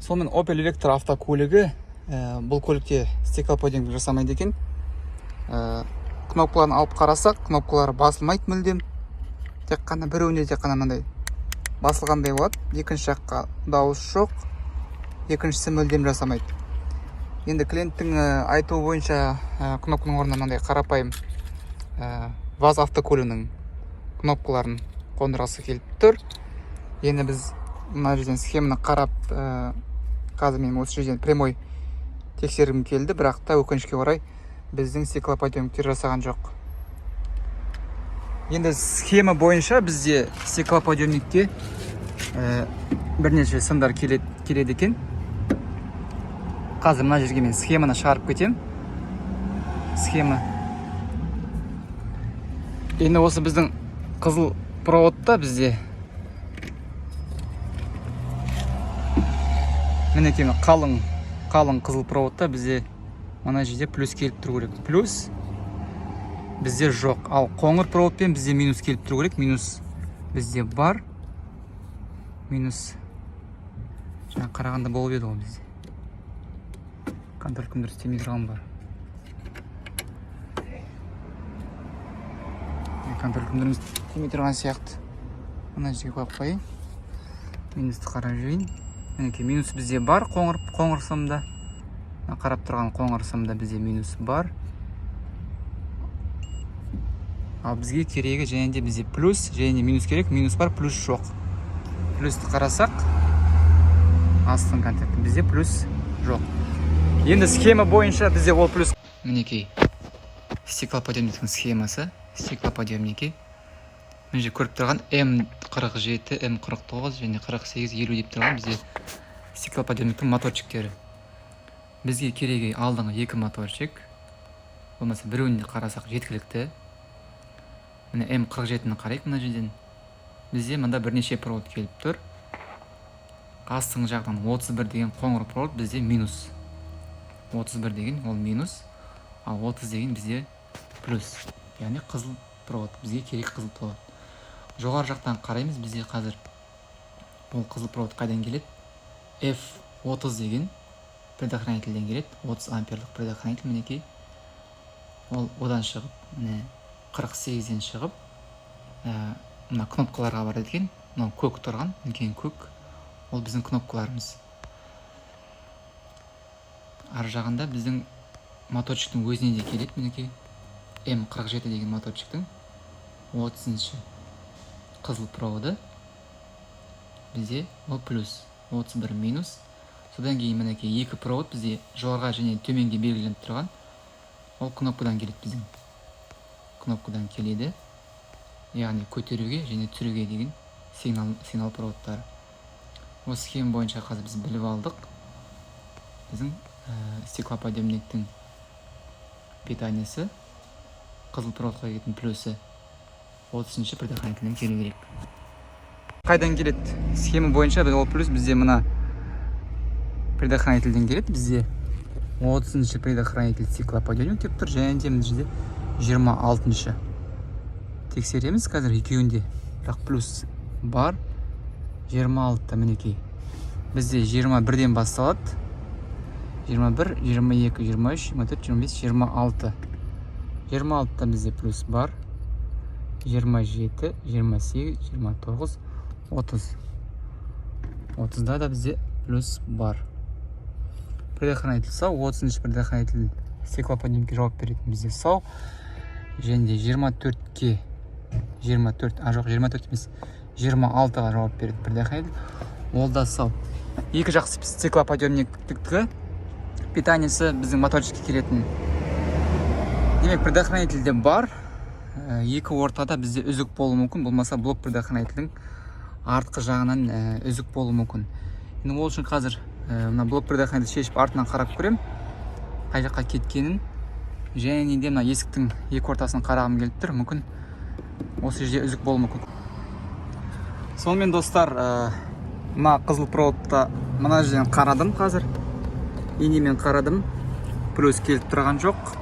Сонымен, Opel Vectra автокөлігі, бұл көлікте стеклоподъемник жасамайды екен. Кнопкаларын алып қарасақ, кнопкалары басылмайды мүлдем. Тек қана біреуінде тек қана мынандай басылғандай болады, екінші жаққа дауыс жоқ, екіншісі мүлдем жасамайды. Енді клиенттің айтуы бойынша, кнопканың орнына мынандай қарапайым ВАЗ автокөлігінің кнопкаларын қондырғысы келіп тұр. Енді біз мына жерден схеманы қарап, қазір мен осы жерден прямой тексергім келді, бірақ та өкінішке орай біздің стеклоподъемниктер жасаған жоқ. Енді схема бойынша бізде стеклоподъемникке бірнеше сымдар келеді екен. Қазір мына жерге мен схеманы шығарып кетемін. Схема енді осы біздің қызыл проводта бізде, мінекей, мына қалың қалың қызыл проводта бізде мына жерде плюс келіп тұру керек, плюс бізде жоқ. Ал қоңыр проводпен бізде минус келіп тұру керек, минус бізде бар. Минус жаңа қарағанда болып еді ғой, бізде контроль дұрыс істемей тұрған бар. Контроль дұрыс істемей тұрған сияқты. Мына жерге қойып қояйын, минусты қарап жіберейін. Мінекей, минус бізде бар қоңыр сымда. Мына қарап тұрған қоңыр сымда бізде минус бар. Ал бізге керегі және де бізде плюс және де минус керек. Минус бар, плюс жоқ. Плюсті қарасақ, астыңғы контакті бізде плюс жоқ. Енді схема бойынша бізде ол плюс. Мінекей, стеклоподъемниктің схемасы. Стеклоподъемники мына жерде көріп тұрған М47, М49 және 4850 деп тұрған бізде стеклоподъемниктің моторчиктері. Бізге керегі алдыңғы екі моторчик, болмаса біреуін де қарасақ, жеткілікті. Міне, М47-ні қарайық. Мына жерден бізде мында бірнеше провод келіп тұр. Астыңғы жақтан 31 деген қоңыр провод бізде минус. 31 деген ол минус, ал 30 деген бізде плюс, яғни қызыл провод. Бізге керек қызыл провод. Жоғары жақтан қараймыз, бізде қазір бұл қызыл провод қайдан келеді? F30 деген предохранительден келеді, 30 амперлік предохранитель, мінекей. Ол одан шығып, міне, 48-ден шығып, мына кнопкаларға барады екен. Мынау көк тұрған, үлкен көк, ол біздің кнопкаларымыз. Ар жағында біздің моторчиктің өзіне де келеді. Мінекей, М47 деген моторчиктің 30-шы қызыл проводы бізде ол плюс, 31 минус. Содан кейін, мінекей, екі провод бізде жоғарыға және төменге белгіленіп тұрған, ол кнопкадан келеді, біздің кнопкадан келеді, яғни көтеруге және түсіруге деген сигнал проводтары. Осы схема бойынша қазір біз біліп алдық, біздің стеклоподъемниктің питаниесі, қызыл проводқа келетін плюсы 30-шы предохранительден келу керек. Қайдан келеді схема бойынша біз ол плюс? Бізде мына предохранительден келеді. Бізде 30-шы предохранитель стеклоподъемник деп тұр және де мына жерде 26-шы. Тексереміз қазір екеуінде, бірақ плюс бар 26-та. Мінекей, бізде 21-ден басталады: 21, 22, 23, 24, 25, 26. 26-та бізде плюс бар. 27, 28, 29, 30. 30-да да бізде плюс бар. Предохранитель сау, 30-шы предохранитель стеклоподъемникке жауап беретін бізде сау. Және де 24-ке, 24, а жоқ, 24 емес, 26-ға жауап беретін предохранитель, ол да сау. Екі жақ стеклоподъемниктікі питаниесі біздің моторчикке келетін. Демек, предохранитель де бар. Екі ортада бізде үзік болуы мүмкін, болмаса блок предохранительдің артқы жағынан үзік болуы мүмкін. Енді ол үшін қазір мына блок предохранитель шешіп, артынан қарап көремін қай жаққа кеткенін. Және де мына есіктің екі ортасын қарағым келіп тұр, мүмкін, осы жерде үзік болуы мүмкін. Сонымен, достар, мына қызыл проводта мына жерден қарадым, қазір инемен қарадым, плюс келіп тұрған жоқ.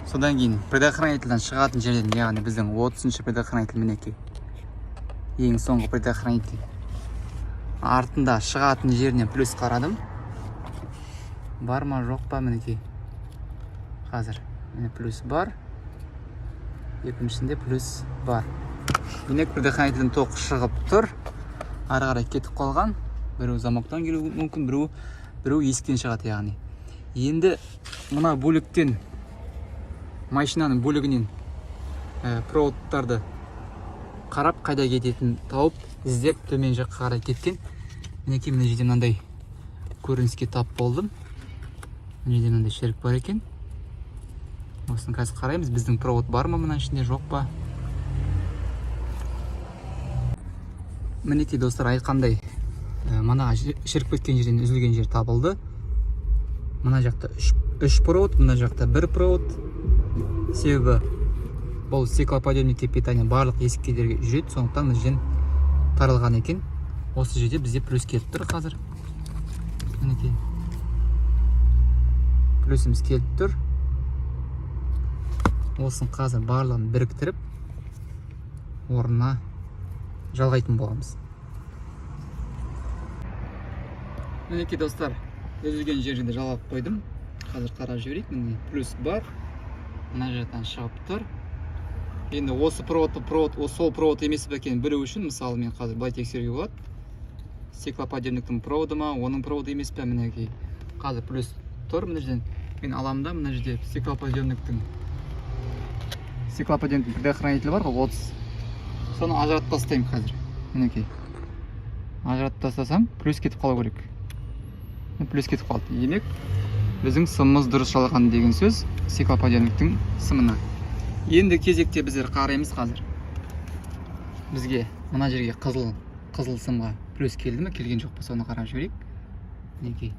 Содан кейін предохранительден шығатын жерден, яғни біздің 30-шы предохранитель, мінекей, ең соңғы предохранитель. Артында шығатын жерінен плюс қарадым. Бар ма, жоқ па, мінекей. Қазір міне плюс бар. Екіншісінде плюс бар. Демек, предохранительдің тоқ шығып тұр. Ары қарай кетіп қалған. Біреу замоктан келуі мүмкін, біреу есіктен шығады яғни. Енді мына бөліктен, машинаның бөлігінен проводтарды қарап, қайда кететінін тауып, іздеп төмен жаққа қарай кеткен. Мінекей, мына жерде мынандай көрініске тап болдым. Мына жерде мынандай шірік бар екен. Осыны қазір қараймыз, біздің провод бар ма мына ішінде, жоқ па. Мінекей, достар, айтқандай, мына шіріп кеткен жерден үзілген жер табылды. Мына жақта үш провод, мына жақта бір провод. Себебі бұл стеклоподъемникке питание барлық есікке жүреді, сондықтан мына жерден таралған екен. Осы жерде бізде плюс келіп тұр қазір. Мінекей, плюсіміз келіп тұр. Осыны қазір барлығын біріктіріп орнына жалғайтын боламыз. Мінекей, достар, үзілген жерді жалғап қойдым. Қазір қарап жіберейік. Міне, плюс бар, мына жақтан шығып тұр. Енді осы провод, сол провод емес пе екенін білу үшін, мысалы, мен қазір былай тексеруге болады. Стеклоподъемниктің проводы ма, оның проводы емес пе. Мінекей, қазір плюс тұр. Мына жерден мен аламын да, мына жерде стеклоподъемниктің предохранителі бар ғой, 30, соны ажыратып тастаймын қазір. Мінекей, ажыратып тастасам, плюс кетіп қалу керек. Плюс кетіп қалды. Демек, біздің сымымыз дұрыс жалған деген сөз, стеклоподъемниктің сымына. Енді кезекте біздер қараймыз қазір. Бізге мына жерге қызыл сымға плюс келді ме, келген жоқ па, соны қарап жіберейік. Мінекей,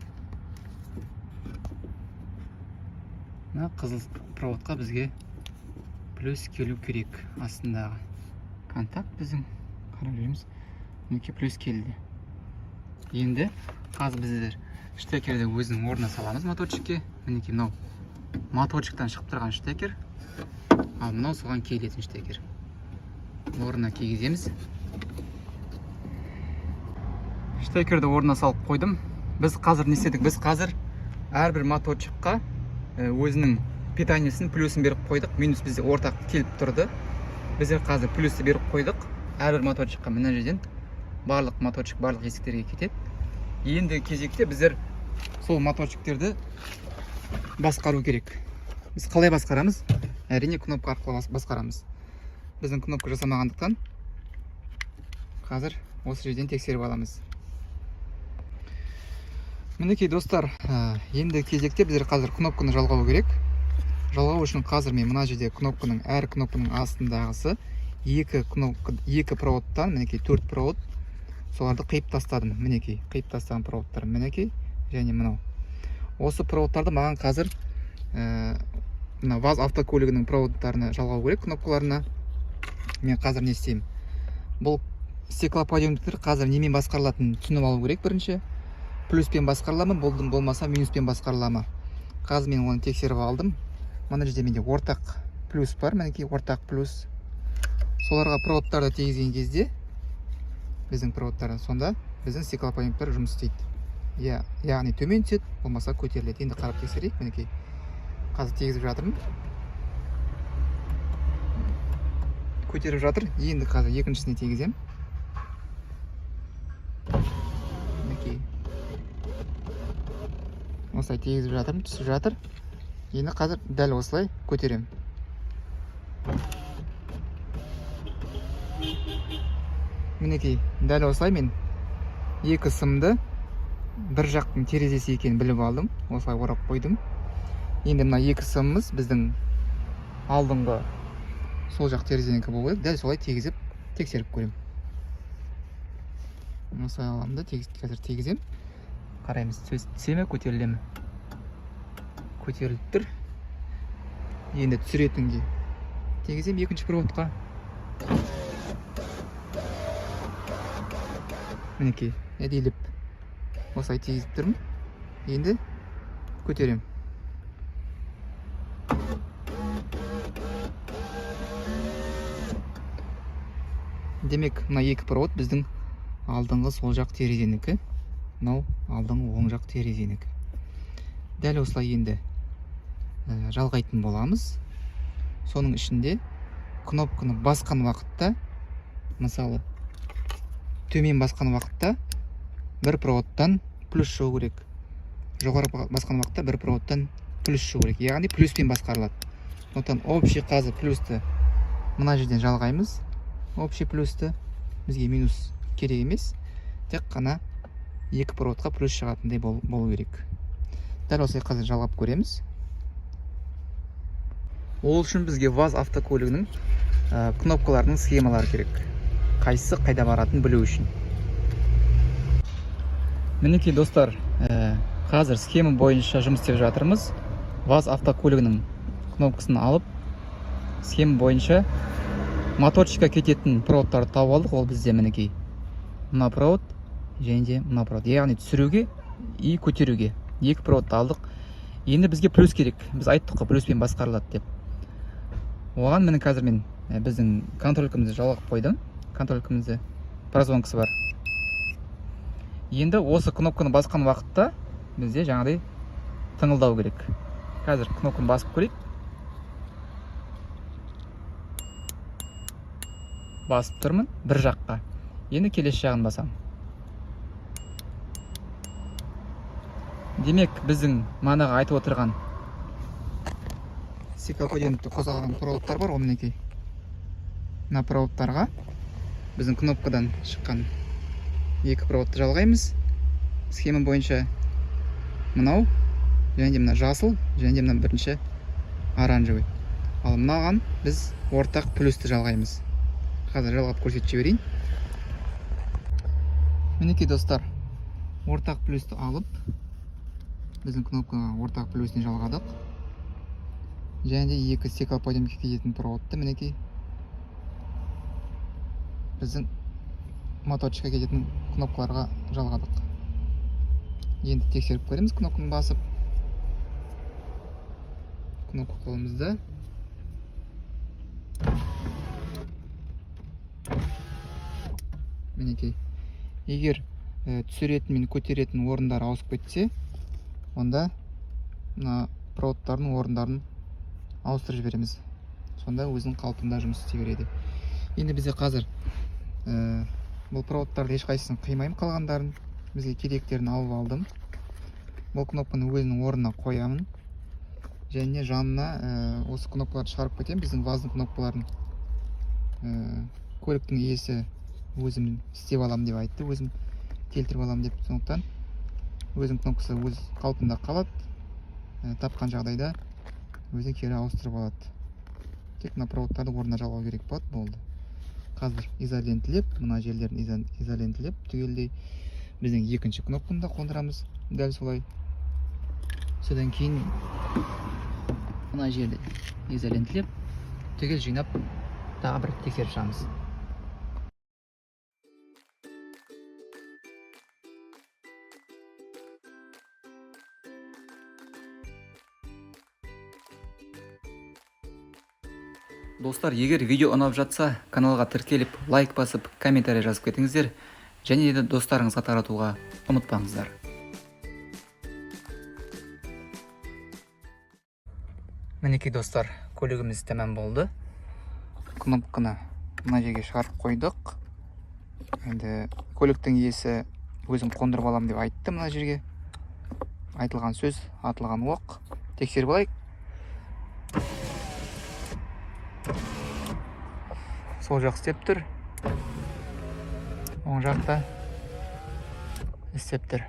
мына қызыл проводқа бізге плюс келу керек. Астындағы контакт біздің, қарап жібереміз. Мінекей, плюс келді. Енді қазір біздер штекерді өзінің орнына саламыз моторчикке. Мінекей, мынау моторчиктан шығып тұрған штекер, ал мынау соған келетін штекер. Орнына кигіземіз. Штекерді орнына салып қойдым. Біз қазір не істедік? Біз қазір әрбір моторчикқа өзінің питаниесін, плюсын беріп қойдық. Минус бізде ортақ келіп тұрды. Біздер қазір плюсті беріп қойдық әрбір моторчикқа. Мына жерден барлық моторчик барлық есіктерге кетеді. Енді кезекте біздер сол моторчиктерді басқару керек. Біз қалай басқарамыз? Әрине, кнопка арқылы басқарамыз. Біздің кнопка жасамағандықтан қазір осы жерден тексеріп аламыз. Мінекей, достар, енді кезекте біздер қазір кнопканы жалғау керек. Жалғау үшін қазір мен мына жерде кнопканың, әр кнопканың астындағысы екі кнопка, екі проводтан, мінекей, төрт провод, соларды қиып тастадым. Мінекей, қиып тастаған проводтар, мінекей, және мынау. Осы проводтарды маған қазір мына ВАЗ автокөлігінің проводтарына жалғау керек, кнопкаларына. Мен қазір не істеймін? Бұл стеклоподъемниктер қазір немен басқарылатынын түсініп алу керек бірінші. Плюспен басқарыла ма, болмаса минуспен басқарыла ма? Қазір мен оны тексеріп алдым. Мына жерде менде ортақ плюс бар, мінекей, ортақ плюс. Соларға проводтарды тигізген кезде, біздің проводтар, сонда біздің стеклоподъемниктер жұмыс істейді. Иә, яғни төмен түседі, болмаса көтеріледі. Енді қарап тексерейік. Мінекей, қазір тигізіп жатырмын, көтеріп жатыр. Енді қазір екіншісіне тигіземін. Мінекей, осылай тигізіп жатырмын, түсіп жатыр. Енді қазір дәл осылай көтеремін. Мінекей, дәл осылай мен екі сымды бір жақтың терезесі екенін біліп алдым. Осылай орап қойдым. Енді мына екі сымымыз біздің алдыңғы сол жақ терезенікі болу керек. Дәл солай тигізіп тексеріп көремін. Осылай аламын да, қазір тигіземін. Қараймыз, түсе ме, көтеріле ме? Көтеріліп тұр. Енді түсіретінге тигіземін екінші проводқа. Мінекей, әдейілеп осылай тигізіп тұрмын. Енді көтеремін. Демек, мына екі провод біздің Алдыңғы сол жақ терезенікі, мынау алдыңғы оң жақ терезенікі. Дәл осылай енді жалғайтын боламыз. Соның ішінде кнопканы басқан уақытта, мысалы, төмен басқан уақытта бір проводтан плюс шығу керек, жоғары басқан уақытта бір проводтан плюс шығу керек, яғни плюспен басқарылады. Сондықтан общий қазір плюсті мына жерден жалғаймыз. Общий плюсті, бізге минус керек емес, тек қана екі проводқа плюс шығатындай болу керек. Дәл осылай қазір жалғап көреміз. Ол үшін бізге ВАЗ автокөлігінің кнопкаларының схемалары керек, қайсысы қайда баратынын білу үшін. Мінекей, достар, қазір схема бойынша жұмыс істеп жатырмыз. ВАЗ автокөлігінің кнопкасын алып, схема бойынша моторчикқа кететін проводтарды тауып алдық. Ол бізде, мінекей, мына провод және де мына провод, яғни түсіруге и көтеруге екі проводты алдық. Енді бізге плюс керек, біз айттық қой, плюспен басқарылады деп. Оған, міне, қазір мен біздің контролькімізді жалғап қойдым. Контролькімізді, прозвонкасы бар. Енді осы кнопканы басқан уақытта бізде жаңағыдай тыңылдау керек. Қазір кнопканы басып көрейік. Басып тұрмын бір жаққа. Енді келесі жағын басамын. Демек, біздің манағы айтып отырған стеклоподъемникті қозғалған проводтар бар ғой, мінекей, мына проводтарға біздің кнопкадан шыққан екі проводты жалғаймыз схема бойынша: мынау және де мына жасыл және де мына бірінші оранжевый. Ал мынаған біз ортақ плюсті жалғаймыз. Қазір жалғап көрсетіп жіберейін. Мінекей, достар, ортақ плюсті алып, біздің кнопкаға ортақ плюсіне жалғадық және де екі стеклоподъемникке кететін проводты, мінекей, біздің моторчикке кететін кнопкаларға жалғадық. Енді тексеріп көреміз. Кнопканы басып, кнопка қолымызда. Мінекей, егер түсіретін мен көтеретін орындар ауысып кетсе, онда мына проводтардың орындарын ауыстырып жібереміз. Сонда өзінің қалпында жұмыс істей береді. Енді бізде қазір бұл проводтарды ешқайсысын қимаймын, қалғандарын, бізге керектерін алып алдым. Бұл кнопканы өзінің орнына қоямын және жанына осы кнопкаларды шығарып кетемін, біздің ВАЗдың кнопкаларын. Көліктің иесі өзім істеп аламын деп айтты, өзім келтіріп аламын деп. Сондықтан өзінің кнопкасы өз қалпында қалады. Тапқан жағдайда өзі кері ауыстырып алады. Тек мына проводтарды орнына жалғау керек болады, болды. Қазір изолентілеп, мына жерлерін изолентілеп түгелдей, біздің екінші кнопканы да қондырамыз дәл солай. Содан кейін мына жерді изолентілеп, түгел жинап, тағы бір тексеріп шығамыз. Достар, егер видео ұнап жатса, каналға тіркеліп, лайк басып, комментарий жазып кетіңіздер және де достарыңызға таратуға ұмытпаңыздар. Мінекей, достар, көлігіміз тәмам болды. Кнопканы мына жерге шығарып қойдық. Енді көліктің иесі өзім қондырып аламын деп айтты мына жерге. Айтылған сөз — атылған оқ. Тексеріп алайық. Сол жақ істеп тұр, оң жақта істеп тұр.